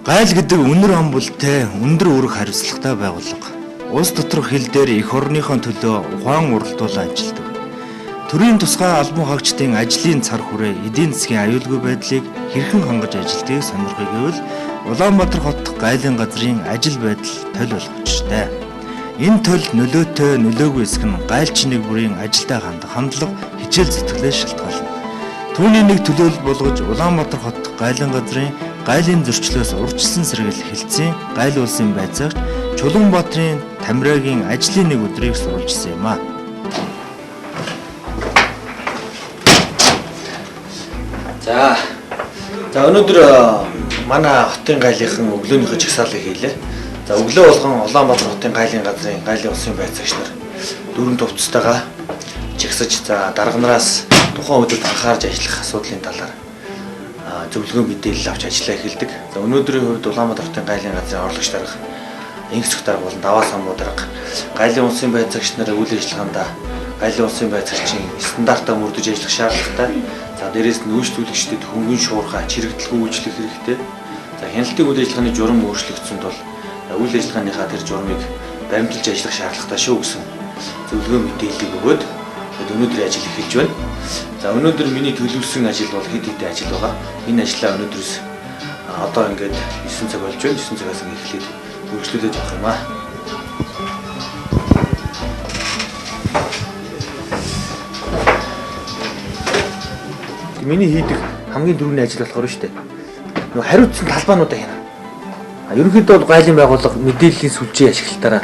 Гайл гэдэг үнэр ом бүлтэй өндөр үүрэг хариуцлагатай байгууллага. Улс доторх хил дээр эх орныхон төлөө ухаан уралдуулан ажилладаг. Төрийн тусгай албан хаагчдын ажлын цар хүрээ эдийн засгийн аюулгүй байдлыг хэрхэн хангаж ажилладгийг сонирхъя гэвэл Улаанбаатар хот гайлын газрын ажил байдал толь болох учиртай. Энэ төл нөлөөтэй нөлөөгүй хэсэг нь гайлч нэг бүрийн ажилдаа хандах хандлага хичээл зүтгэлээс шалтгаална. Түүний нэг төлөөлөл болгож Улаанбаатар хот гайлын газрын гайлын зөрчлөөс урьдчилсан сэргийлэх хэлтсийн гайл улсын байцаагч Чулуунбаатарын Тамирагийн ажлын нэг өдрийг сурвалжсан юм а. За өнөөдөр манай хотын гайлынхан өглөөнийхөө жагсаалыг хийлээ. За өглөө болгон Улаанбаатар хотын гайлын газрын гайлын улсын байцаагч нар дөрвөн тувцтайгаа жагсаж за дарга нараас тухайн өдөрт анхаарч ажиллах асуудлын талаар зөвлөгөө мэдээлэл авч ажиллаа эхэлдэг. За өнөөдрийн хувьд Улаанбаатар хотын гайлын газрын орлогч дарга, Ингэсэх дарга болон Даваа самбуу дарга гайлын улсын байцаагч нар үйл ажиллагаанд гайлын улсын байцаагчийн стандартаа мөрдөж ажиллах шаардлагатай. За дээрээс нь үйлчлүүлэгчдэд хөнгөн шуурхай, чирэгдэлгүй үйлчлэх хэрэгтэй. За хяналтын үйл ажиллагааны журам өөрчлөгдсөн тул үйл ажиллагааныхаа тэр журмыг баримталж ажиллах шаардлагатай шүү гэсэн зөвлөгөө мэдээллийг өгөөд тэгээд өнөөдрийн ажил эхэлж байна. За өнөөдөр миний төлөвлөсөн ажил бол хэд хэдэн ажил байгаа. Энэ ажлаа өнөөдрөөс одоо ингээд 9 цаг болж байна. 9 цагаас ингээд эхлээд үргэлжлүүлээд явах юм аа. Миний хийдэг хамгийн түрүүний ажил болохоор шүү дээ. Нөгөө хариуцсан талбайнуудаа хянана. Ерөнхийдөө бол гайлын байгууллага мэдээллийн сүлжээ ашиглалтаараа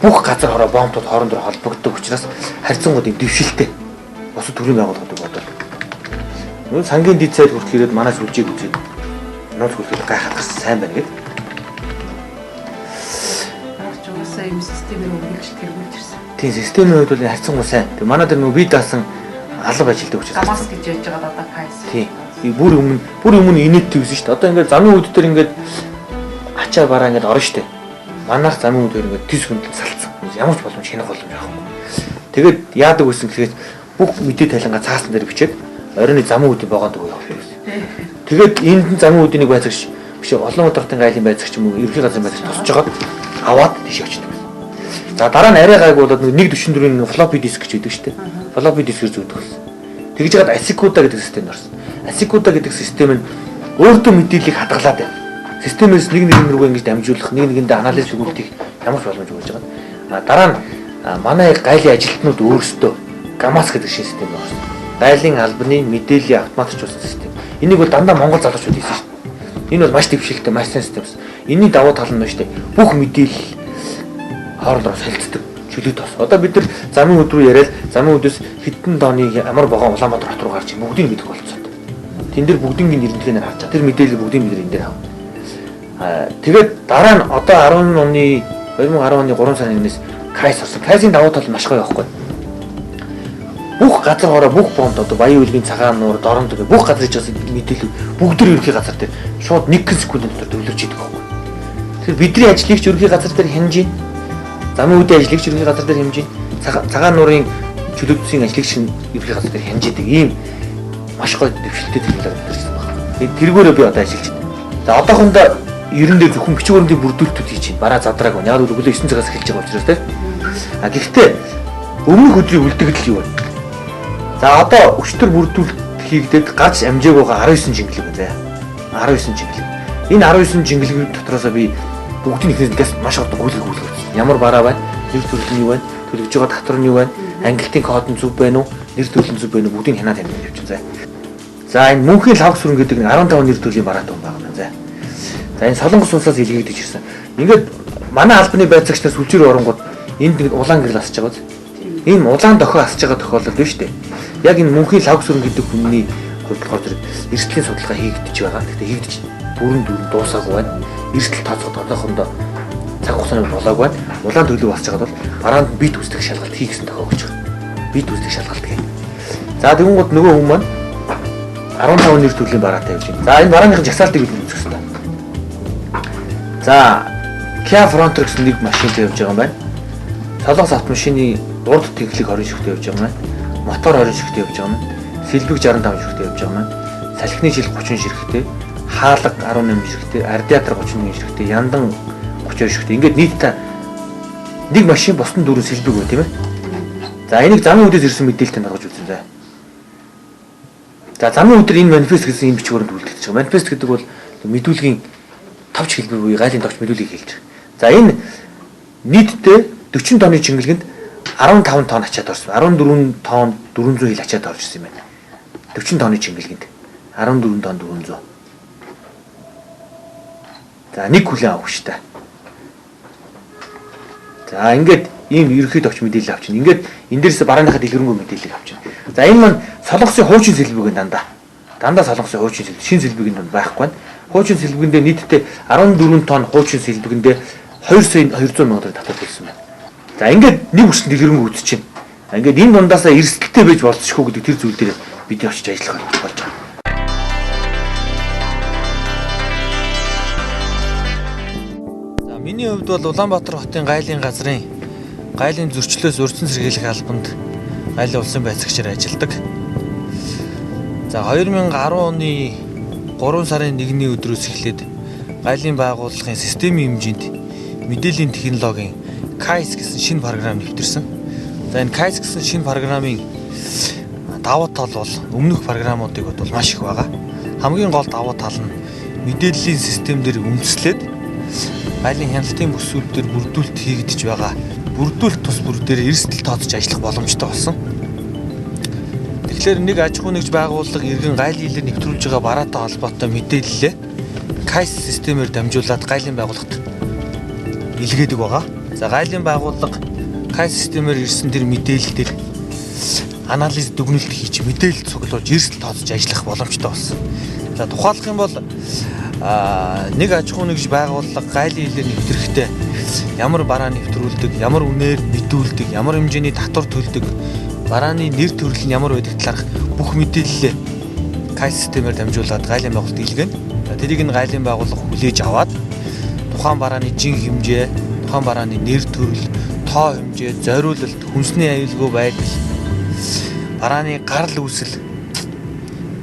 бүх газар хороо бомбууд хоорондоо холбогддог учраас харьцангуй юм дэвшилтэй. Бусад төрлийн байгууллагуудыг бодвол. Нөгөө сангийн дид сайд хүртэл ирээд манай сүлжээг үзээд нууц хүртэл гайхаад гарсан сайн байна гэдэг. Аргач угаасаа юм системээр үргэлж тэргүүлж ирсэн. Тийм, системийн хувьд бол харьцангуй сайн. Тэг манай дээр нөгөө би даасан алба ажилтдаг учраас. Гамас гэж ярьж байгаа одоо кайс. Тийм. Бүр өмнө инээдтэй байсан шүү дээ. Одоо ингээд замын үд дээр ингээд ачаа бараа ингээд орно шүү дээ. Манайх замын үд дээр ингээд тис хүндэл салцсан. Ямар ч боломж хянах боломж байхгүй. Тэгээд яадаг байсан гэхээр бүх мэдээ тайлангаа цаасан дээр бичээд оройн замын үдийн богонд өгөө явуулдаг байсан. Тэгээд энд нь замын үдийн нэг байцаагч биш Улаанбаатар хотын гайлын байцаагч юм уу ерөнхий газрын байцаагч тусч жагаад аваад тийш явчихдаг байсан. За дараа нь арай гайгүй болоод нэг 1.44-ийн floppy disk гэж байдаг шүү дээ. Floppy disk-ээр зүүдэг болсон. Тэгж жагаад Asikuda гэдэг системд орсон. Asikuda гэдэг систем нь өөртөө мэдээллийг хадгалаад байна. Системээс нэг нэгэн рүүгээ ингэж дамжуулах, нэг нэгэндээ анализ өгүүлэх ямар ч боломж өгч байгаа. А дараа нь манай гайлын ажилтнууд өөрсдөө GAMAS гэдэг шинэ системд орсон. Гайлын албаны мэдээллийн автоматжуулсан систем. Энийг бол дандаа монгол залуучууд хийсэн шүү дээ. Энэ бол маш дэвшилтэй, маш сайн систем. Энийний давуу тал нь шүү дээ. Бүх мэдээлэл хоорондоо солилцдог. Чөлөө тос. Одоо бид нар замын өд рүү яриад замын өдөөс хэдэн дооны ямар богоон Улаанбаатар хот руу гарч бүгдийг мэдэх болцсон. Тэн дээр бүгдийн нэрнэлгээр харж байгаа. Тэр мэдээлэл бүгдийг бид энэ дээр авна. Тэгээд дараа нь одоо 10 оны 2010 оны 3 сарын 1-ээс Кайс орсон. Кайсын давуу тал маш гоё байхгүй. Бүх газар хороо бүх бомб одоо Баян үйлгийн цагаан нуур, Дорнод гэх бүх газар хийж байгаа мэдээлэл бүгд төр ерөнхий газар дээр шууд 1 секундын дотор төвлөрч идэг байхгүй. Тэгэхээр бидний ажлыг ч ерөнхий газар дээр хянаж байна. Замын үдийн ажлыг ч ерөнхий газар дээр хянаж байна. Цагаан нуурын чөлөөтсийн ажлыг ч ерөнхий газар дээр хянаж идэг. Ийм маш гоё дэвшилтэй технологи мэдэрсэн байна. Тэргүүрээ би одоо ажиллаж байна. За одоохондоо ерөн дээр зөвхөн бичиг баримтын бүрдүүлэлтүүд хийж байна. Бараа задраагүй. Яг л өглөө 9 цагаас эхэлж байгаа учраас тийм. А гэхдээ өмнөх өдрийн үлдэгдэл юу вэ? За одоо өчтөр бүрдүүлэлт хийгдээд гарч амжаагүй байгаа 19 жингэлэг байна. 19 жингэлэг. Энэ 19 жингэлэг дотроосоо би бүгдийн эхнээс маш одоо гүйлгэх гүйлгэх. Ямар бараа байна? Нэр төрөл нь юу байна? Төлөж байгаа татвар нь юу байна? Ангилтын код нь зөв байна уу? Нэр төрөл нь зөв байна уу? Бүгдийг хянаад хянаад явчихсан. За. За энэ мөнхийн лавг сүрэн гэдэг нэг 15 нэр төрлийн бараатай хүн байгаа юм байна. За энэ Солонгос улсаас илгээгдэж ирсэн. Ингээд манай албаны байцаагч нар сүлжээр оронгууд энд нэг улаан гэрэл асж байгаа биз? Энэ улаан дохио асж байгаа тохиолдол биш үү? Яг энэ мөнхийн лавг сүрэн гэдэг хүний хувьд болохоор зэрэг эрсдлийн судалгаа хийгдэж байгаа. Гэхдээ хийгдэж бүрэн дүрэн дуусаагүй байна. Эрсдэл тооцоход одоохондоо цаг хугацааны болоогүй байна. Улаан төлөв асж байгаад бол бараанд бит үүсдэх шалгалт хий гэсэн дохио өгч байгаа. Бит үүсдэх шалгалт гэх. За тэгэнгүүт нөгөө хүн маань 15 нэр төрлийн бараатай явж байна. За энэ барааныхын жагсаалтыг бид үзэх хэрэгтэй. За Kia Frontier гэсэн нэг машинтай явж байгаа юм байна. Солонгос автомашины урд тэглэг 20 ширхтээ явж байгаа юм байна. Мотор 20 ширхтээ явж байгаа юм байна. Сэлбэг 65 ширхтээ явж байгаа юм байна. Салхины жил 30 ширхтээ. Хаалга 18 ширхтээ, Радиатор 31 ширхтээ, Яндан 32 ширхтээ. Ингээд нийтдээ нэг машин бусдын дөрвөн сэлбэг байна, тийм ээ. За, энийг замын үдээс ирсэн мэдээлэлтэй гаргаж үзэн заа. За, замын үдээр энэ манифест гэсэн энэ бичгээр үлдчихэж байгаа. Манифест гэдэг бол мэдүүлгийн товч хэлбэр буюу гайлын товч мэдүүлгийг хэлж байгаа. За, энэ нийтдээ 40 тонны чингэлгэнд 15 тонн ачаад орсон. 14 тонн 400 хил ачаад орж ирсэн юм байна. 40 тонны чингэлгэнд 14 тонн 400. За, нэг хүлээн авах штэ. За, ингээд ийм ерөнхий товч мэдээлэл авчихна. Ингээд энэ дээрээс барааныхаа дэлгэрэнгүй мэдээллийг авчихна. За, энэ маань Солонгосын хуучин сэлбэг дандаа. Дандаа Солонгосын хуучин сэлбэг, шин сэлбэгийн дунд байхгүй байна. Хуучин сэлбэгэндээ нийтдээ 14 тонн хуучин сэлбэгэндээ 2 сая 200 сая татвар төлсөн байна. За, ингээд нэг үсэн дэлгэрэнгүй үзэж байна. Ингээд энэ дундаасаа эрсдэлтэй байж болцсохгүй гэдэг тэр зүйл дээр бид очиж ажиллах болж байгаа. За, миний хувьд бол Улаанбаатар хотын гайлын газрын гайлын зөрчлөөс урьдчилан сэргийлэх албанд гайлын улсын байцаагчаар ажилладаг. За, 2010 оны 3 сарын 1-ний өдрөөс эхлээд гайлын байгууллагын системийн хэмжээнд мэдээллийн технологийн KAIS гэсэн шинэ програм нэвтэрсэн. За, энэ KAIS гэсэн шинэ програмын давуу тал бол өмнөх програмуудыг бол маш их байгаа. Хамгийн гол давуу тал нь мэдээллийн систем дээр үндэслээд гайлын хяналтын бүсүүд дээр бүрдүүлэлт хийгдэж байгаа. Бүрдүүлэлт тус бүр дээр эрсдэл тооцож ажиллах боломжтой болсон. Тэгэхээр нэг аж ахуй нэгж байгууллага иргэн гайлын хэлээр нэвтрүүлж байгаа бараатай холбоотой мэдээллээ KAIS системээр дамжуулаад гайлын байгууллагт илгээдэг байгаа. За, гайлын байгууллага KAIS системээр ирсэн тэр мэдээлэл дээр анализ дүгнэлт хийж мэдээлэл цуглуулж эрсдэл тооцож ажиллах боломжтой болсон. За, тухайлах юм бол нэг аж ахуй нэгж байгууллага гайлын хэлээр нэвтрэхдээ ямар бараа нэвтрүүлдэг, ямар үнээр мэдүүлдэг, ямар хэмжээний татвар төлдөг, барааны нэр төрөл нь ямар байдаг талаарх бүх мэдээллээ KAIS системээр дамжуулаад гайлын байгууллагт илгээнэ. За, тэрийг нь гайлын байгууллага хүлээж аваад тухайн барааны жин хэмжээ, тухайн барааны нэр төрөл, тоо хэмжээ, зориулалт, хүнсний аюулгүй байдал, барааны гарал үүсэл,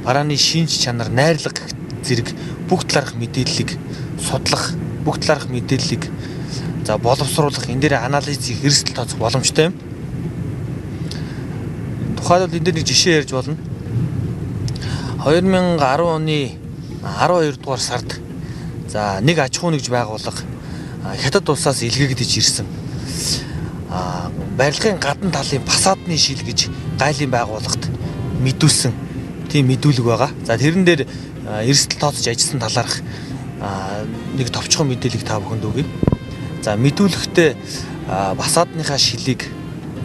барааны шинж чанар, найрлага зэрэг бүх талаарх мэдээллийг судлах, бүх талаарх мэдээллийг за боловсруулах, энэ дээр анализ хийх, эрсдэл тооцох боломжтой юм. Тухайлбал энэ дээр нэг жишээ ярьж болно. 2010 оны 12 дугаар сард за нэг аж ахуй нэгж байгууллага Хятад улсаас илгээгдэж ирсэн. Барилгын гадна талын фасадны шил гэж гайлын байгууллагт мэдүүлсэн тийм мэдүүлэг байгаа. За, тэрэн дээр эрсдэл тооцож ажилласан талаарх нэг товчхон мэдээллийг та бүхэнд өгье. За, мэдүүлэхдээ фасадныхаа шилийг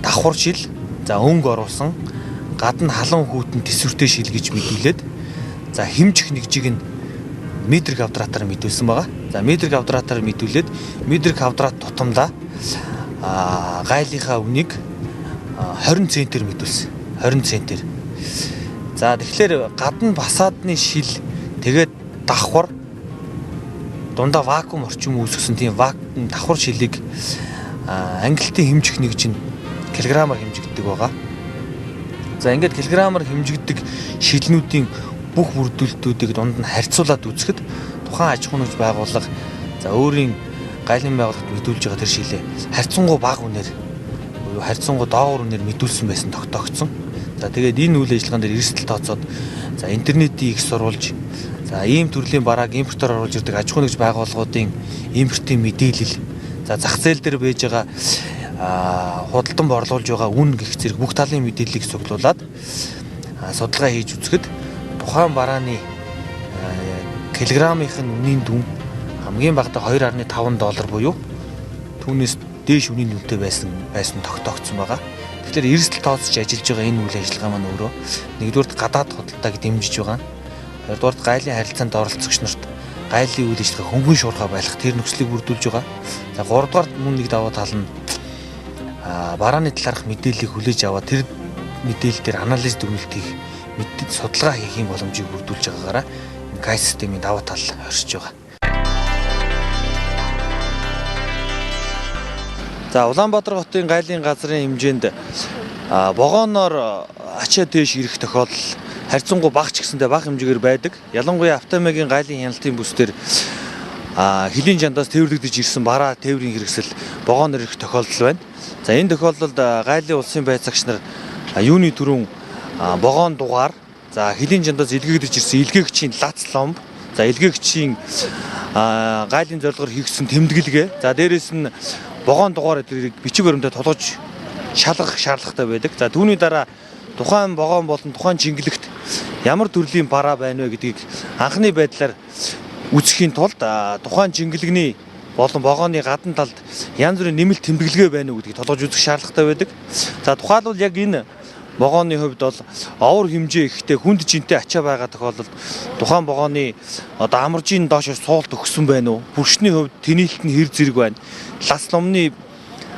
давхар шил, за өнгө оруулсан, гадна халуун хүйтэн төсвөртэй шил гэж мэдүүлээд, за хэмжих нэгжийг нь метр квадратаар мэдүүлсэн байгаа. За, метр квадратаар мэдүүлээд метр квадрат тутамдаа гайлынхаа үнийг 20 центээр мэдүүлсэн. 20 центээр. За, тэгэхээр гадна фасадны шил, тэгээд давхар дундаа вакуум орчин үүсгэсэн тийм вакуум давхар шилийг ангилтын хэмжих нэгж нь килограммаар хэмжигддэг байгаа. За, ингээд килограммаар хэмжигддэг шилнүүдийн бүх бүрдүүлэлтүүдийг дунд нь харьцуулаад үзэхэд тухайн аж ахуй нэгж байгууллага за өөрийн гайлын байгууллагт мэдүүлж байгаа тэр шилээ харьцангуй бага үнээр буюу харьцангуй доогуур үнээр мэдүүлсэн байсан тогтоогдсон. За, тэгээд энэ үйл ажиллагаан дээр эрсдэл тооцоод, за интернетийн их сурвалж, за ийм төрлийн барааг импортоор оруулж ирдэг аж ахуй нэгж байгууллагуудын импортын мэдээлэл, за зах зээл дээр байж байгаа худалдан борлуулж байгаа үн гэх зэрэг бүх талын мэдээллийг цуглуулад судалгаа хийж үзэхэд тухайн барааны килограммынх нь үнийн дүн хамгийн багадаа 2.5 доллар буюу түүнээс дээш үнийн дүнтэй байсан тогтоогдсон байгаа. Тэгэхээр эрсдэл тооцож ажиллаж байгаа энэ үйл ажиллагаа маань өөрөө нэгдүгээрт гадаад худалдааг дэмжиж байгаа. Хоёрдугаарт гайлын харилцаанд оролцогч нарт гайлын үйл ажиллагаа хөнгөн шуурхай байх тэр нөхцөлийг бүрдүүлж байгаа. За, гуравдугаарт мөн нэг давуу тал нь барааны талаарх мэдээллийг хүлээж аваад тэр мэдээлэл дээр анализ дүгнэлт хийх, судалгаа хийх юм боломжийг бүрдүүлж байгаагаараа KAIS системийн давуу тал оршиж байгаа. За, Улаанбаатар хотын гайлын газрын хэмжээнд вагоноор ачаа дээш ирэх тохиолдол Харьцангуй бага ч гэсэндээ бага хэмжээгээр байдаг. Ялангуяа Автомегийн гайлын хяналтын бүс дээр хөлийн жандаас тээвэрлэгдэж ирсэн бараа тээврийн хэрэгсэл вагоноор ирэх тохиолдол байна. За энэ тохиолдолд гайлын улсын байцаагч нар юуны түрүүн вагон дугаар, за хөлийн жандаас илгээгдэж ирсэн илгээгчийн лац ломб, за илгээгчийн гайлын зорилгоор хийгдсэн тэмдэглэгээ, за дээрэс нь вагон дугаар эдгээрийг бичиг баримтаа тулгаж шалгах шаардлагатай байдаг. За түүний дараа тухайн вагон болон тухайн чингэлэгт ямар төрлийн бараа байна вэ гэдгийг анхны байдлаар үзэхийн тулд тухайн чингэлэгний болон вагоны гадна талд янз бүрийн нэмэлт тэмдэглэгээ байна уу гэдгийг тулгаж үзэх шаардлагатай байдаг. За тухайлбал яг энэ вагоны хувьд бол овор хэмжээ ихтэй хүнд жинтэй ачаа байгаа тохиолдолд тухайн вагоны одоо амаржийн доош суулт өгсөн байна уу? Бүршний хувьд тэнийхэлт нь хэр зэрэг байна? Лас лумны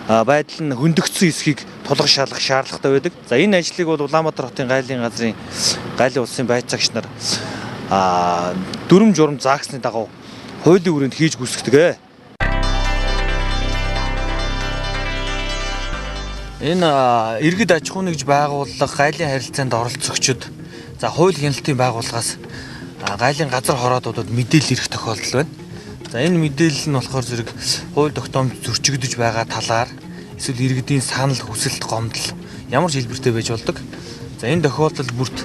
байдал нь хөндөгдсөн эсхийг тулгаж шалгах шаардлагатай байдаг. За энэ ажлыг бол Улаанбаатар хотын гайлын газрын гайлын улсын байцаагч нар дүрэм журам заагсны дагуу хуулийн хүрээнд хийж гүйцэтгэдэг. Энэ иргэд аж ахуйн нэгж байгууллага гайлын харилцаанд оролцогчид за хууль хяналтын байгууллагаас гайлын газар хороодуудад мэдээлэл ирэх тохиолдол байна. За энэ мэдээлэл нь болохоор зэрэг хууль тогтоомж зөрчигдөж байгаа талаар эсвэл иргэдийн санал хүсэлт гомдол ямар ч хэлбэртэй байж болдог. За энэ тохиолдол бүрт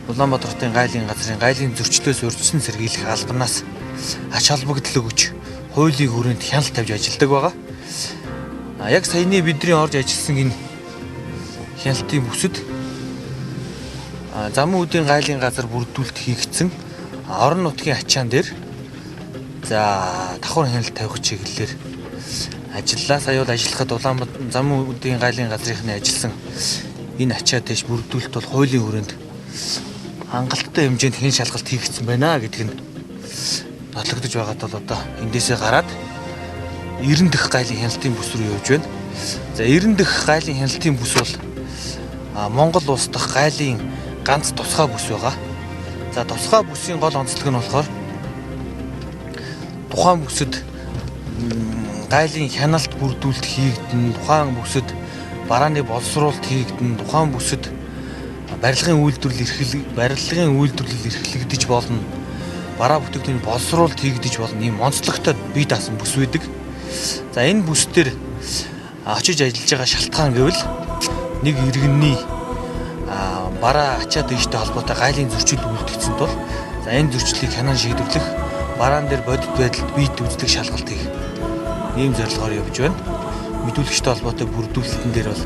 Улаанбаатар хотын гайлын газрын гайлын зөрчлөөс урьдчилан сэргийлэх албанаас ач холбогдол өгч хуулийн хүрээнд хяналт тавьж ажилладаг байгаа. Яг саяны бидний орж ажилласан энэ хяналтын бүсэд замын үдийн гайлын газар бүрдүүлэлт хийгдсэн орон нутгийн ачаан дээр за давхар хяналт тавих чиглэлээр ажиллаа. Сая бол ажиллахад Улаанбаатар замын үдийн гайлын газрынхны ажилласан энэ ачаа дэш бүрдүүлэлт бол хуулийн хүрээнд хангалттай хэмжээнд хэн шалгалт хийгдсэн байна гэдг нь нотлогдож байгаад бол одоо эндээсээ гараад 90 дэх гайлын хяналтын бүс рүү явж байна. За 90 дэх гайлын хяналтын бүс бол Монгол улс дахь гайлын ганц тусгай бүс байгаа. За тусгай бүсийн гол онцлог нь болохоор тухайн бүсэд гайлын хяналт бүрдүүлэлт хийгдэн, тухайн бүсэд барааны боловсруулалт хийгдэн, тухайн бүсэд барилгын үйлдвэрлэл эрхлэгдэж болно. Бараа бүтээгдэхүүний боловсруулалт хийгдэж болно. Ийм онцлогтой бие даасан бүс байдаг. За энэ бүс дээр очиж ажиллаж байгаа шалтгаан гэвэл нэг иргэнний бараа ачаа дэвштэй холбоотой гайлын зөрчил үлдгэсэн тул за энэ зөрчлийг хянан шийдвэрлэх, бараан дээр бодит байдалд бие дүүцлэх шалгалт хийх ийм зорилгоор явж байна. Мэдүүлэгчтэй холбоотой бүрдүүлэлтэн дээр бол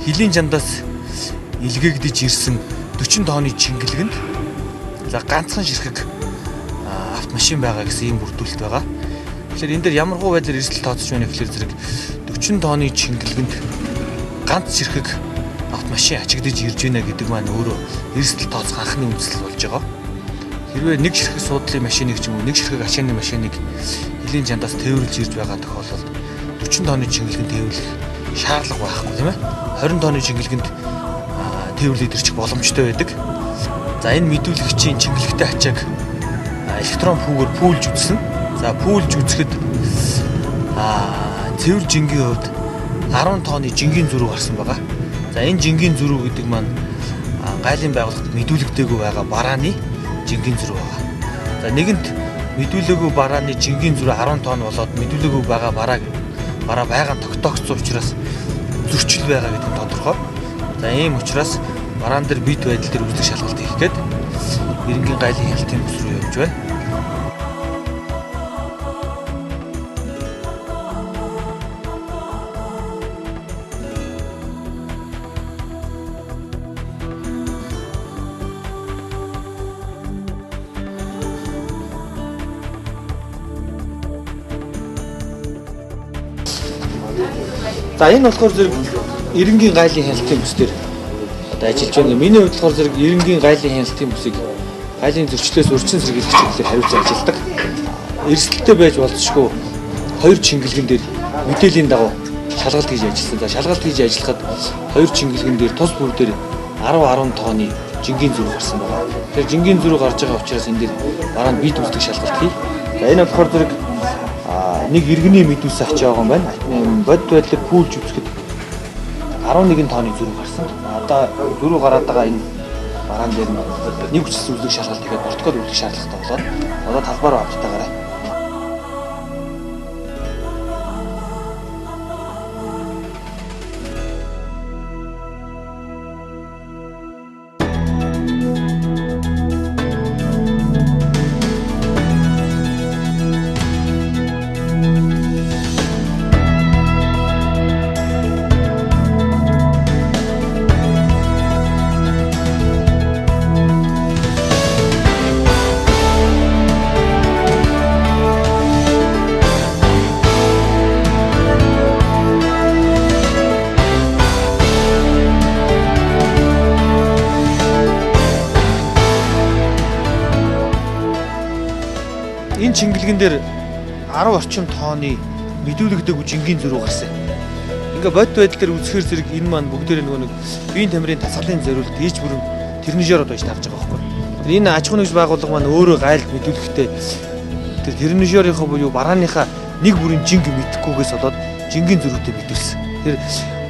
хөлийн жандаас илгээгдэж ирсэн 40 тонны чингэлгэнд за ганцхан ширхэг автомашин байгаа гэсэн ийм бүрдүүлэлт байгаа. Тэгэхээр энэ дээр ямар хуу байдлаар эрсдэл тооцож байна гэхээр зэрэг 40 тонны чингэлгэнд ганц ширхэг автомашин ачигдаж ирж байна гэдэг маань өөрөө эрсдэл тооцох анхны үндслэл болж байгаа. Хэрвээ нэг ширхэг суудлын машиныг ч юм уу нэг ширхэг ачааны машиныг хөлийн жандаас тээвэрлж ирж байгаа тохиолдолд 40 тонны чингэлгэнд тээвэрлэх шаардлага байхгүй, тийм ээ. 20 тонны чингэлгэнд тээвэрлээд ирчих боломжтой байдаг. За энэ мэдүүлэгчийн чингэлэгтэй ачааг электрон пүүгээр пүүлж үзсэн. За пүүлж үзэхэд цэвэр жингийн хувьд 10 тонны жингийн зөрүү гарсан байгаа. За энэ жингийн зөрүү гэдэг маань гайлын байгууллагад мэдүүлэгдээгүй байгаа барааны жингийн зөрүү байгаа. За нэгэнт мэдүүлээгүй барааны жингийн зөрүү 10 тонн болоод мэдүүлээгүй байгаа бараа байгаа нь тогтоогдсон учраас зөрчил байгаа гэдэг нь тодорхой. За ийм учраас бараан дээр бит байдал дээр үзлэг шалгалт хийх гээд Эренгийн гайлын хяналтын бүс рүү явж байна. За энэ болохоор зэрэг Эренгийн гайлын хяналтын бүс дээр одоо ажиллаж байна. Миний хувьд болохоор зэрэг Эренгийн гайлын хяналтын бүсийг гайлын зөрчлөөс урьдчилан сэргийлэх чиглэлээр хариуцсан ажилладаг. Эрсдэлтэй байж болзошгүй хоёр чингэлгэн дээр мэдээллийн дагуу шалгалт хийж ажилласан. За шалгалт хийж ажиллахад хоёр чингэлгэн дээр тус бүр дээр 10 тонны жингийн зөрүү гарсан байна. Тэгэхээр жингийн зөрүү гарч байгаа учраас энэ дээр бараа нь бие дүүцдэг шалгалт хий. За энэ болохоор зэрэг нэг иргэний мэдүүлсэн ачаа байгаа юм байна. Бодит байдлаар пүүлж үзэхэд 11 тонны зөрүү гарсан. Одоо зөрүү гараад байгаа энэ Бараан дээр нэг хүчсэн үлдэх шалгалт хийгээд протокол үлдэх шаардлагатай болоод одоо талбай руу авч таагаарай. Энэ чингэлгэн дээр 10 орчим тооны мэдүүлэгдээгүй жингийн зөрүү гарсан. Ингээ бодит байдал дээр үзэхээр зэрэг энэ маань бүгдээрээ нөгөө нэг биеийн тамирын тасгалын зориулт ийж бүрэн тэрнижээр одоо иж тарж байгаа байхгүй. Тэр энэ аж ахуйн нэгж байгууллага маань өөрөө гайлд мэдүүлэхдээ тэр тэрнижээрийнхаа буюу барааныхаа нэг бүрэн жинг мэдэхгүйгээс болоод жингийн зөрүүтэй мэдүүлсэн. Тэр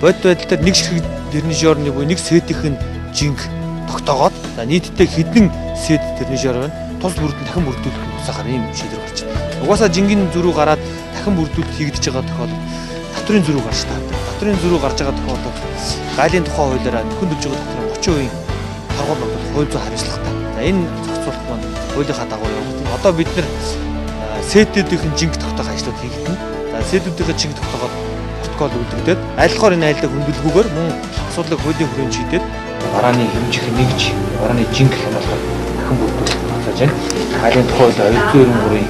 бодит байдал дээр нэг ширхэг тэрнижээрний буюу нэг сетийнх нь жинг тогтоогоод за нийтдээ хэдэн сет тэрнижээр байна. Тус бүрдэн дахин бүрдүүлэх нь усахаар ийм шийдвэр гарч байна. Угаасаа жингийн зөрүү гараад дахин бүрдүүлэлт хийгдэж байгаа тохиолдолд татврын зөрүү гарч таардаг. Татврын зөрүү гарч байгаа тохиолдолд гайлын тухай хуулиараа нөхөн төлж байгаа татврын 30% торгуул бол хууль зүйн хариуцлагатай. За энэ зохицуулалт маань хуулийнхаа дагуу явагдана. Одоо бид нэр сетүүдийн жинг тогтоох ажлууд хийгдэнэ. За сетүүдийн жинг тогтоогоод протокол үлдэгдээд айлхоор энэ айлыг хөндлөлгүйгээр мөн асуудлыг хуулийн хүрээнд шийдээд барааны хэмжих нэгж барааны жинг хямралгаар дахин бүрдүүлэх тооцоож байна. Гайлын тухай хууль 293-ийн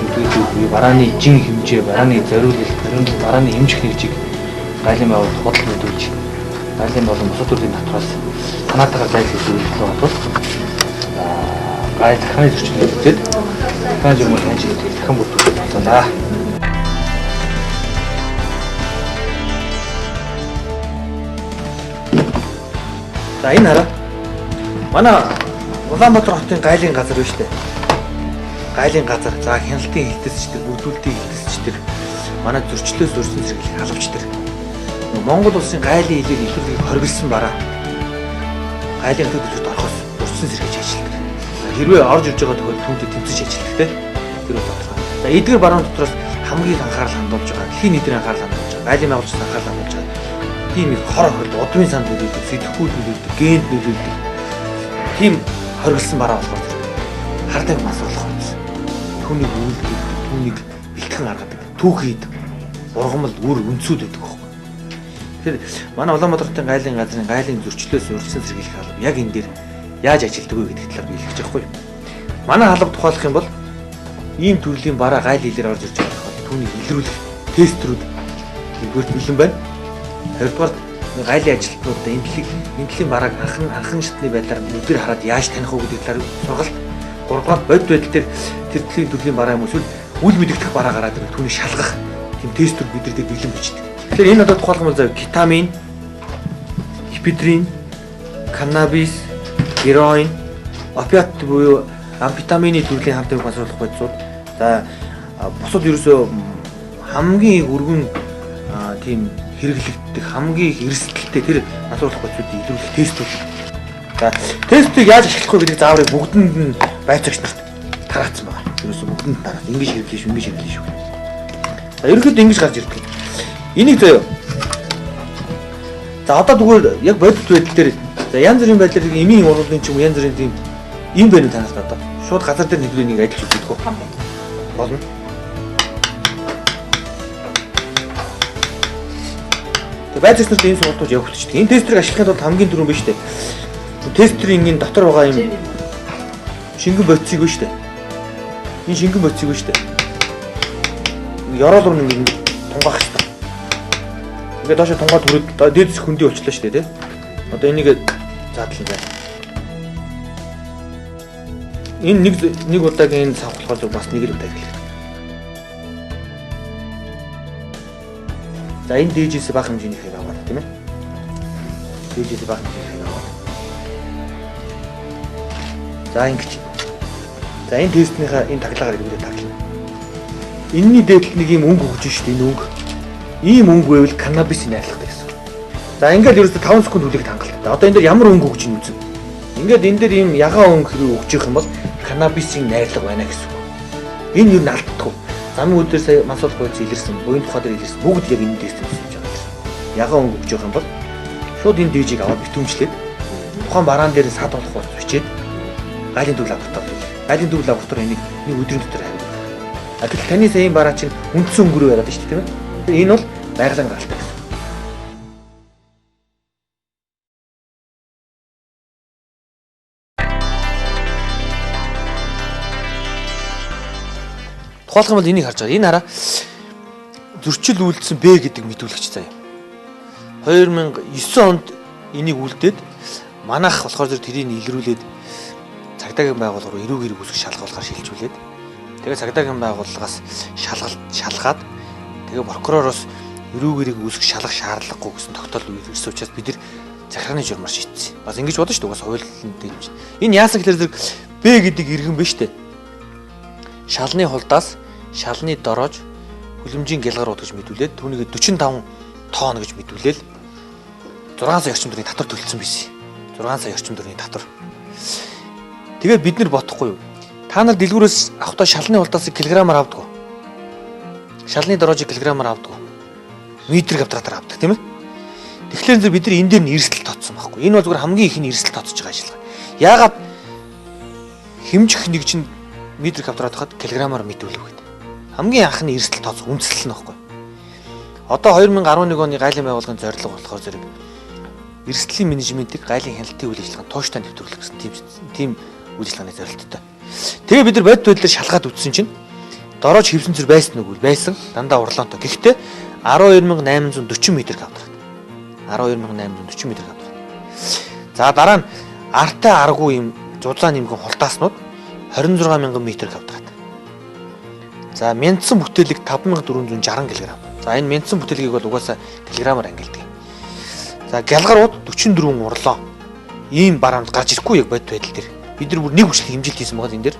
мэдүүлэг буюу барааны жин хэмжээ, барааны зориулалт, барааны хэмжих нэгжийг гайлын байгууллага худал мэдүүлж гайлын болон бусад төрлийн татвараас санаатайгаар зайлсхийх үйлдэл бол гайл захиргааны зөрчил үзээд захиргааны журмаар таньж хийдэг дахин бүрдүүлэх тооцоолаа. За энэ хараа. Манай Улаанбаатар хотын гайлын газар байна шүү дээ. Гайлын газар. За хяналтын хилтэсч тэр, бүрдүүлэлтийн хилтэсч тэр, манай зөрчлөөс өрсөн зэрэглэх алавч тэр. Монгол улсын гайлын хилээр илүүрийг хоригдсан бараа. Гайлын төв төлөвт орохоос өрсөн сэргийж ажилладаг. Хэрвээ орж ирж байгаа тохиолдолд түүнтэй тэмцэж ажилладаг те. Тэр бол тодорхой. За эдгээр баруун дотроос хамгийн их анхаарал хандуулж байгаа, дэлхийн нийтийн анхаарал хандуулж байгаа, гайлын байгууллагын анхаарал хандуулж байгаа. Тийм их хор хохирол, удмын санд нөлөөлдөг, сэтгхүүд нөлөөлдөг, генд нөлөөлдөг. Тийм хоригдсан бараа болохоор хардаг мансуурлах байсан. Түүнийг үйлдэлдэг, түүнийг бэлтгэн гаргадаг, түүхийд ургамал үр өнцүүд байдаг байхгүй. Тэгэхээр манай Улаанбаатар хотын гайлын газрын гайлын зөрчлөөс урьдчилан сэргийлэх алба яг энэ дээр яаж ажилтдаг вэ гэдэг талаар би хэлэх гэж байгаа байхгүй. Манай алба тухайлах юм бол ийм төрлийн бараа гайл хилээр орж ирж байгаа тохиолдолд түүнийг илрүүлэх тестрүүд нэгдүгээр бэлэн байна. Хоёрдугаар гайлын ажилтнуудаа энэ төрлийн барааг анхан шатны байдлаар нүдээр хараад яаж таних вэ гэдэг талаар сургалт. Гуравдугаар бодит байдал дээр тэр төрлийн бараа юм эсвэл үл мэдэгдэх бараа гараад ирвэл түүнийг шалгах тийм тестрүүд бид нар бэлэн бичдэг. Тэгэхээр энэ одоо тухайлах юм бол зав кетамин, эпидрин, каннабис, героин, опиат буюу амфетамины төрлийн хамт мансууруулах бодисууд. За бусад ерөөсөө хамгийн их өргөн тийм хэрэглэгддэг, хамгийн их эрсдэлтэй тэр мансууруулах бодисуудыг илрүүлэх тестүүд. За тестийг яаж ашиглах вэ гэдэг зааврыг бүгдэнд нь байцаагч нарт тараацсан байгаа. Ерөөсөө бүгдэнд тараасан. Ингэж хэрэглэе шүү, ингэж хэрэглэе шүү. За ерөнхийдөө ингэж гарч ирдэг. Энийг заяа. За одоо тэгвэл яг бодит байдал дээр за янз бүрийн байдлаар эмийн уруулын ч юм уу янз бүрийн тийм юм байна танаас одоо. Шууд газар дээр нэглээ нэг ажиллаж үздэг үү? Болно. Тэгээ байцаагч нарт энэ сургалтууд явагдчихдаг. Энэ тестрийг ашиглахын тулд хамгийн түрүүн биш үү? Тестрийн энэ дотор байгаа юм шингэн бодисыг биш үү? Энэ шингэн бодисыг биш үү? Ёроол руу нэг ингэ тунгаах хэрэгтэй. Ингээд доошо тунгаад хүрээд дээд хэсэг хөндий болчлаа шүү дээ, тий? Одоо энийг задлан заа. Энэ нэг удаагийн энэ цавх болохоор бас нэг л удаа хэрэглэх. За энэ дээжээс бага хэмжээний хэрэг аваад тийм ээ. Дээжээс бага хэмжээний хэрэг аваад. За ингэж. За энэ тестнийхаа энэ таглагаар хэрэглээ таглана. Энэний дээдл нэг юм өнгө өгч шүү дээ, энэ өнгө. Ийм өнгө байвал каннабисын найрлагатай гэсэн. За ингээл ерөөсөө 5 секунд хүлэхэд хангалттай. Одоо энэ дээр ямар өнгө өгч ийн үзэн. Ингээд энэ дээр ийм ягаан өнгө хэрэг өгч явах юм бол каннабисын найрлага байна гэсэн үг. Энэ юу алддаггүй. Замын үдээр сая мансуух хууль илэрсэн, буян тухай дээр илэрсэн бүгд яг энэ дээрс төсөж байгаа юм. Ягаан өнгө өгч явах юм бол шууд энэ дээжийг аваад битүүмжлээд тухайн бараан дээр сад болох ус бичээд айлын төв лаборатори хийх. Айлын төв лаборатори энийг нэг өдрийн дотор хариулах. А гэтэл таны саяын бараа чинь үндсэн өнгөрөө яриад шүү дээ, тийм ээ. Энэ бол байгалийн гаралтай гэсэн. Тухайлах юм бол энийг харж байгаа. Энэ хараа зөрчил үйлдсэн Б гэдэг мэдүүлэгч заяа. 2009 онд энийг үлдээд манайх болохоор зэрэг тэрийг илрүүлээд цагдаагийн байгууллага руу эрүүг хэрэг үүсгэх шалгуулгаар шилжүүлээд тэгээ цагдаагийн байгууллагаас шалгаад тэгээ прокуророос эрүүг хэрэг үүсгэх шалгах шаардлагагүй гэсэн тогтоол ирсэн учраас бид нар захиргааны журмаар шийдсэн. Бас ингэж бодно шүү дээ. Угаас хуулийн дээр юм чинь. Энэ яасан гэхээр зэрэг Б гэдэг иргэн биш үү? Шалны хулдаас шалны дороож хүлэмжийн гялгар ууд гэж мэдүүлээд түүнийг 45 тонн гэж мэдүүлээл 6 сая орчим төгрөгийн татвар төлсөн байсан. 6 сая орчим төгрөгийн татвар. Тэгээд бид нар бодохгүй юу? Та нар дэлгүүрээс авахдаа шалны хулдаас килограммаар авдаг. Шалны дороожийг килограммаар авдаг. Метр квадратаар авдаг, тийм ээ? Тэгэхээр зөв бид нар энэ дээр нь эрсдэл тооцсон байхгүй. Энэ бол зүгээр хамгийн их нь эрсдэл тооцож байгаа ажиллагаа. Яагаад хэмжих нэг чинь метр квадрат хахад килограммаар мэдүүлэх гэдэг. Хамгийн анхны эрсдэл тооцох үндэслэл нь байхгүй. Одоо 2011 оны гайлын байгууллагын зорилго болохоор зэрэг эрсдлийн менежментийг гайлын хяналтын үйл ажиллагаанд тууштай нэвтрүүлэх гэсэн тийм үйл ажиллагааны зорилттой. Тэгээ бид нар бодит байдлаар шалгаад үзсэн чинь дороож хэвсэн зүр байсан үгүй байсан, дандаа урлаантай. Гэхдээ 12840 метр квадрат. 12840 метр квадрат. За дараа нь артай аргу юм зузаан нэмгэн хулдааснууд 26000 метр квадрат. За мянцсан бүтээлэг 5460 кг. За энэ мянцсан бүтээлгийг бол угаасаа килограммаар ангилдаг. За гялгарууд 44 урлаа. Ийм бараанд гарч ирэхгүй яг бодит байдал дээр. Бид нар бүр нэг хүчлэг хэмжилт хийсэн байгаа энэ дээр.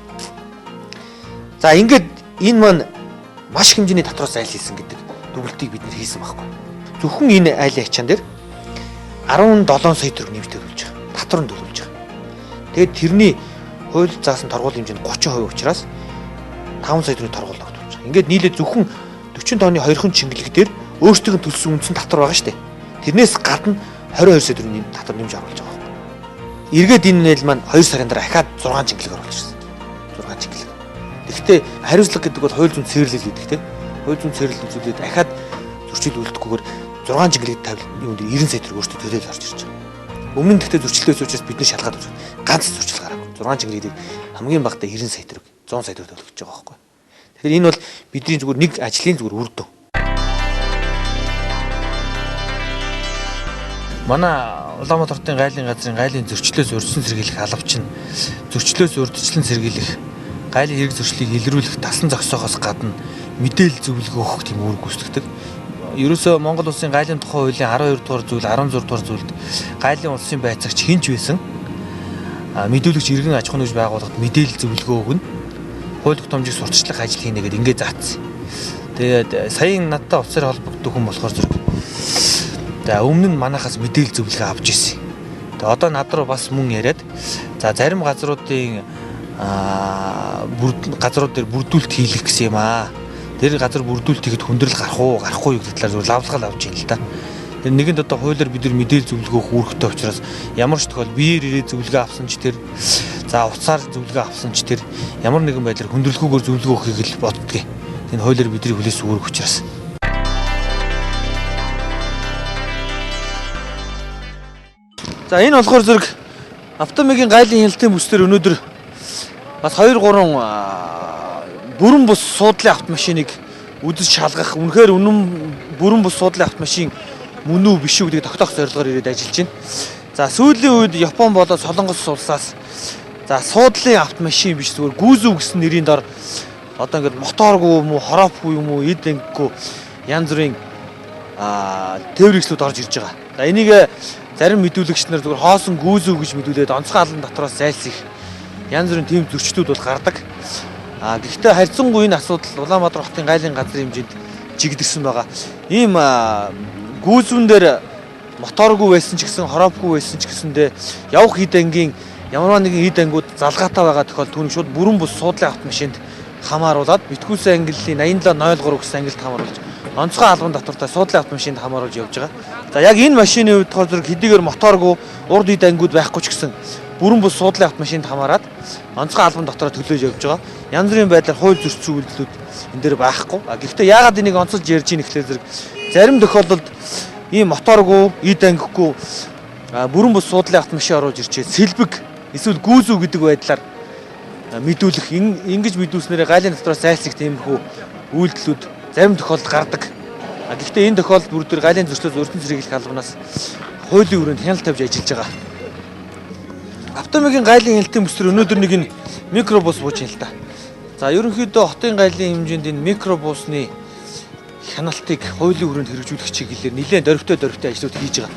За ингээд энэ маань маш хэмжээний татвараас айл хийсэн гэдэг дүгэлтийг бид нар хийсэн байхгүй. Зөвхөн энэ айлын ачаан дээр 17 сая төгрөг нэмж төлөвлөж байгаа. Татвар нь төлөвлөж байгаа. Тэгээд тэрний хууль заасан торгуулийн хэмжээнд 30% учраас 5 сая төгрөгийн торгуул ногдуулж байгаа. Ингээд нийлээ зөвхөн 40 тонны хоёрхан чингэлэг дээр өөрсдийнх нь төлсөн үндсэн татвар байгаа шүү дээ. Тэрнээс гадна 22 сая төгрөгийн татвар нэмж оруулж байгаа байхгүй. Эргээд энэ нэл маань 2 сарын дараа дахиад 6 чингэлэг оруулж ирсэн. 6 чингэлэг. Тэгэхдээ хариуцлага гэдэг бол хууль зүйн цэвэрлэл гэдэг тийм. Хууль зүйн цэвэрлэл үзүүлээд дахиад зөрчил үлдэхгүйгээр 6 чингэлэг тавил юм дээр 90 сая төгрөг өөртөө төлөөл орж ирж байгаа. Өмнө нь гэхдээ зөрчилдөөс учраас бид нар шалгаад үзсэн. Ганц зөрчил гараагүй. 6 чингэлгийг хамгийн багадаа 90 сая төгрөг, 100 сая төгрөг төлөх гэж байгаа байхгүй. Тэгэхээр энэ бол бидний зүгээр нэг ажлын зүгээр үр дүн. Манай Улаанбаатар хотын гайлын газрын гайлын зөрчлөөс урьдчилан сэргийлэх алавч нь зөрчлөөс урьдчилан сэргийлэх гайлын хэрэг зөрчлийг илрүүлэх тасан зогсоохоос гадна мэдээлэл зөвлөгөө өгөх тийм үүрэг гүйцэтгэдэг. Ерөөсөө Монгол улсын гайлын тухай хуулийн 12 дугаар зүйл, 16 дугаар зүйлд гайлын улсын байцаагч хэн ч байсан мэдүүлэгч иргэн аж ахуйн нэгж байгууллагад мэдээлэл зөвлөгөө өгнө. Хууль тогтоомжийг сурталчлах ажил хийнэ гэдээ ингээд заасан. Тэгээд саяын надтай утсаар холбогддог хүн болохоор зэрэг за өмнө нь манайхаас мэдээлэл зөвлөгөө авч ирсэн. Тэгээд одоо над руу бас мөн яриад за зарим газруудын газрууд дээр бүрдүүлэлт хийлгэх гэсэн юм аа. Тэр газар бүрдүүлэлт хийхэд хүндрэл гарах уу, гарахгүй юу гэдэг талаар зүгээр лавлгаал авч ийн л да. Тэр нэгэнд одоо хуулиар бид нар мэдээлэл зөвлөгөө өгөх үүрэгтэй учраас ямар ч тохиол биеэр ирээ зөвлөгөө авсан ч тэр за утсаар зөвлөгөө авсан ч тэр ямар нэгэн байдлаар хүндрэлгүйгээр зөвлөгөө өгөхийг л боддгийг. Энэ хуулиар бидний хүлээс үүрэг учраас. За энэ болохоор зэрэг автомигийн гайлын хяналтын бүс дээр өнөөдөр бас 2 3 бүрэн бус суудлын автомашиныг үзэж шалгах, үнэхээр үнэн бүрэн бус суудлын автомашин мөн үү биш үү гэдгийг тогтоох зорилгоор ирээд ажиллаж байна. За сүүлийн үед Япон болоо Солонгос улсаас за суудлын автомашин биш зүгээр гүүзүү гэсэн нэрийн дор одоо ингээд моторгүй юм уу, хороопгүй юм уу, эд ангигүй янз бүрийн тээврэгслүүд орж ирж байгаа. За энийг зарим мэдүүлэгч нар зүгээр хоосон гүүзүү гэж мэдүүлээд онцгой алан дотроос зайлсхийх янз бүрийн тийм зөрчлүүд бол гардаг. Гэхдээ харьцангуй энэ асуудал Улаанбаатар хотын гайлын газрын хэмжээнд жигдэрсэн байгаа. Ийм гүүзүүн дээр моторгүй байсан ч гэсэн хороопгүй байсан ч гэсэндээ явах хэд ангийн Ямар нэгэн эд ангиуд залгаатай байгаа тохиолдолд түүнийг шууд бүрэн бус суудлын автомашинд хамааруулад битгүүлсэн ангиллын 8703 гэсэн ангилд хамааруулж онцгой албан татвартай суудлын автомашинд хамааруулж явж байгаа. За яг энэ машины хувьд болохоор зэрэг хэдийгээр моторгүй урд эд ангиуд байхгүй ч гэсэн бүрэн бус суудлын автомашинд хамаарад онцгой албан дотроо төлөөж явж байгаа. Янз бүрийн байдлаар хууль зөрчсөн үйлдэлүүд энэ дээр байхгүй. А гэхдээ яагаад энийг онцолж ярьж ийн гэхлээр зэрэг зарим тохиолдолд ийм моторгүй, эд ангигүй бүрэн бус суудлын автомашин оруулж ирчээ сэлбэг эсвэл гүүзүү гэдэг байдлаар мэдүүлэх ингэж мэдүүлснээрээ гайлын дотроос зайлсхийх тиймэрхүү үйлдэлүүд зарим тохиолдолд гардаг. А гэхдээ энэ тохиолдолд бүр төр гайлын зөрчлөөс өртөн сэргийлэх албанаас хуулийн өрөөнд хяналт тавьж ажиллаж байгаа. Автомигийн гайлын хяналтын бүсээр өнөөдөр нэг энэ микробус бууж юм л да. За ерөнхийдөө хотын гайлын хэмжээнд энэ микробусны хяналтыг хуулийн өрөөнд хэрэгжүүлэх чиглэлээр нэлээд дөрвтэй ажлууд хийж байгаа.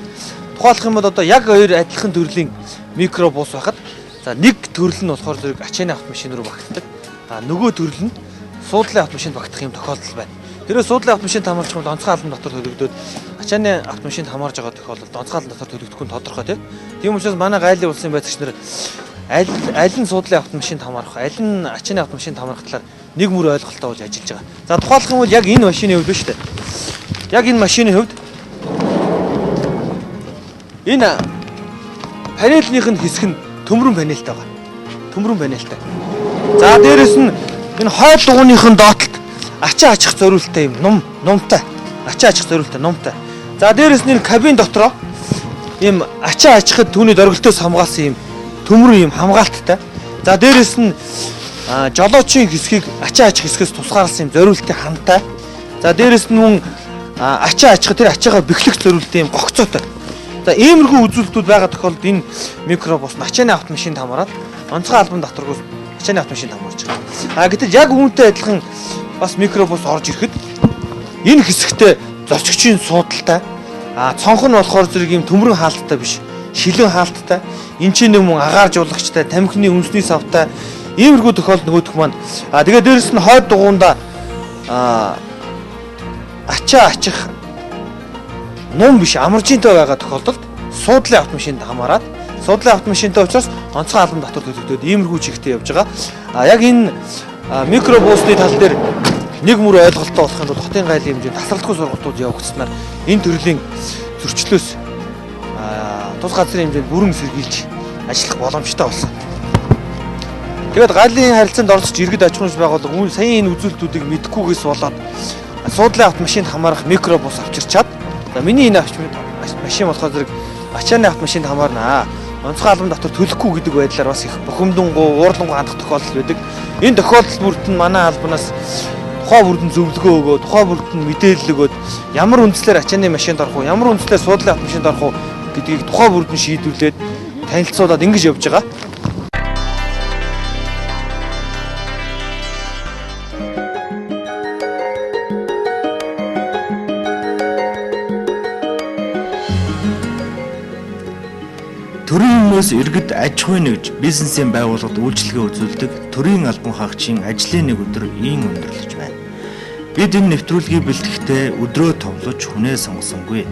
Тухайлах юм бол одоо яг хоёр адилхан төрлийн микробус байхад за нэг төрөл нь болохоор зэрэг ачааны автомашин руу багтдаг. А нөгөө төрөл нь суудлын автомашинд багтах юм тохиолдол байна. Тэрээр суудлын автомашинд хамаарч бол онцгой албан дотор төлөгдөөд ачааны автомашинд хамаарж байгаа тохиолдолд онцгой албан дотор төлөгдөхгүй нь тодорхой тийм. Тийм учраас манай гайлын улсын байцаагч нар аль нь суудлын автомашинд хамаарах, аль нь ачааны автомашинд хамаарах талаар нэг мөр ойлголттой болж ажиллаж байгаа. За тухайлах юм бол яг энэ машины хувьд шүү дээ. Яг энэ машины хувьд энэ панелийнх нь хэсэг нь төмрөн панелтай байгаа. Төмрөн панелтай. За дээрэс нь энэ хойд дугууных нь доотлолт ачаа ачих зориулттай юм нумтай. Ачаа ачих зориулттай нумтай. За дээрэс нь энэ кабин дотроо ийм ачаа ачихад түүний дөргөлтөөс хамгаалсан юм төмрөн юм хамгаалттай. За дээрэс нь жолоочийн хэсгийг ачаа ачих хэсгээс тусгаарласан юм зориултын хантай. За дээрэс нь мөн ачаа ачихад тэр ачаагаа бэхлэх зориултын юм гогцоотой. За иймэрхүү үзүүлэлтүүд байгаа тохиолдолд энэ микробус ачааны автомашинд хамаарат онцгой албан татваргүйс ачааны автомашинд хамаарч байгаа. А гэтэл яг үүнтэй адилхан бас микробус орж ирэхэд энэ хэсэгтээ зорчигчийн суудалтай, а цонх нь болохоор зэрэг юм төмрөн хаалттай биш, шилэн хаалттай, энэ чинь мөн агааржуулагчтай, тамхины үнсний савтай иймэрхүү тохиолдол нөгөөх маань. А тэгээ дээрэс нь хойд дугуунда ачаа ачих нум биш амаржинтай байгаа тохиолдолд суудлын автомашинд хамаарат суудлын автомашинтай учраас онцгой албан татвар төлөгдөөд иймэрхүү чигтээ явж байгаа. А яг энэ микробусны тал дээр нэг мөр ойлголттой болохын тулд хотын гайлын хэмжээнд тасралтгүй сургалтууд явагдсанаар энэ төрлийн зөрчлөөс тус газрын хэмжээнд бүрэн сэргийлж ажиллах боломжтой болсон. Тэгээд гайлын харилцаанд оролцож иргэд аж ахуйн байгууллага саяын энэ үзүүлэлтүүдийг мэдэхгүйгээс болоод суудлын автомашинд хамаарах микробус авчирчаад за миний энэ машин болохоор зэрэг ачааны автомашинд хамаарна. Онцгой албан татвар төлөхгүй гэдэг байдлаар бас их бухимдангуу, уурлангуу хандах тохиолдол байдаг. Энэ тохиолдол бүрт нь манай албанаас тухай бүрдэн зөвлөгөө өгөө, тухай бүрд нь мэдээлэл өгөөд ямар үндслээр ачааны машинд орох уу, ямар үндслээр суудлын автомашинд орох уу гэдгийг тухай бүрдэн шийдвэрлээд танилцуулаад ингэж явж байгаа. Төрийн өмнөөс иргэд аж ахуйн нэгж бизнесийн байгууллагад үйлчилгээ үзүүлдэг төрийн албан хаагчийн ажлын нэг өдөр ийн өндөрлөж байна. Бид энэ нэвтрүүлгийг бэлтгэхдээ өдрөө товлож хүнээ сонгосонгүй.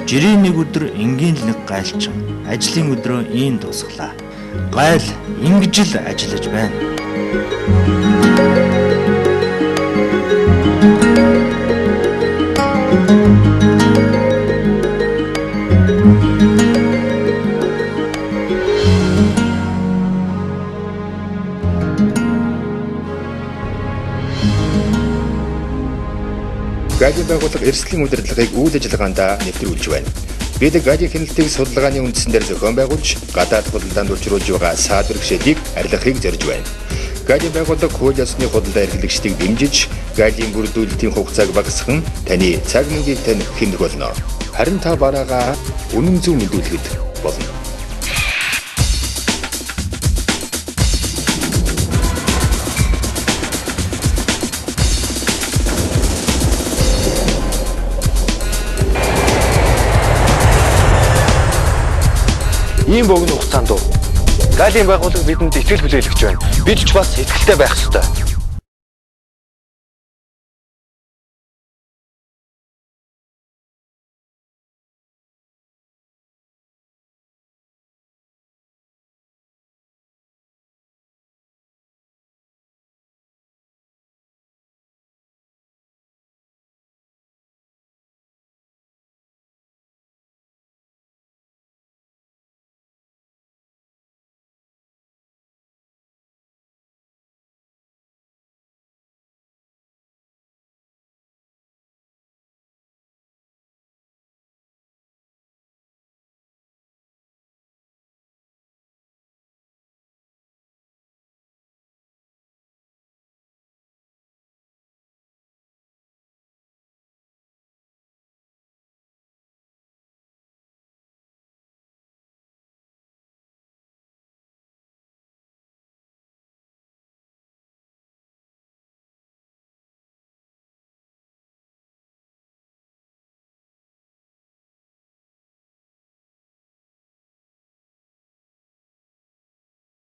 Жирийн нэг өдөр энгийн л нэг гайлчин ажлын өдрөө ийн дуусгалаа. Гайл ингэж л ажиллаж байна. Гайлийн байгууллага эрсдлийн удирдлагыг үйл ажиллагаанд нэвтрүүлж байна. Бид гайлийн хяналтыг судалгааны үндсэн дээр зохион байгуулж, гадаад худалдаанд учруулж байгаа саад бэрхшээлийг арилгахыг зорж байна. Гайлийн байгууллага хууль ёсны худалдаа эрхлэгчдийг дэмжиж, гайлийн бүрдүүлэлтийн хугацааг багасган таны цаг мөнгийг тань хэмнэх болно. Харин та бараагаа үнэн зөв мэдүүлэхэд болно. Ийм богино хугацаанд гайлын байгууллага бидэнд итгэл хүлээлгэж байна. Бид ч бас итгэлтэй байх ёстой.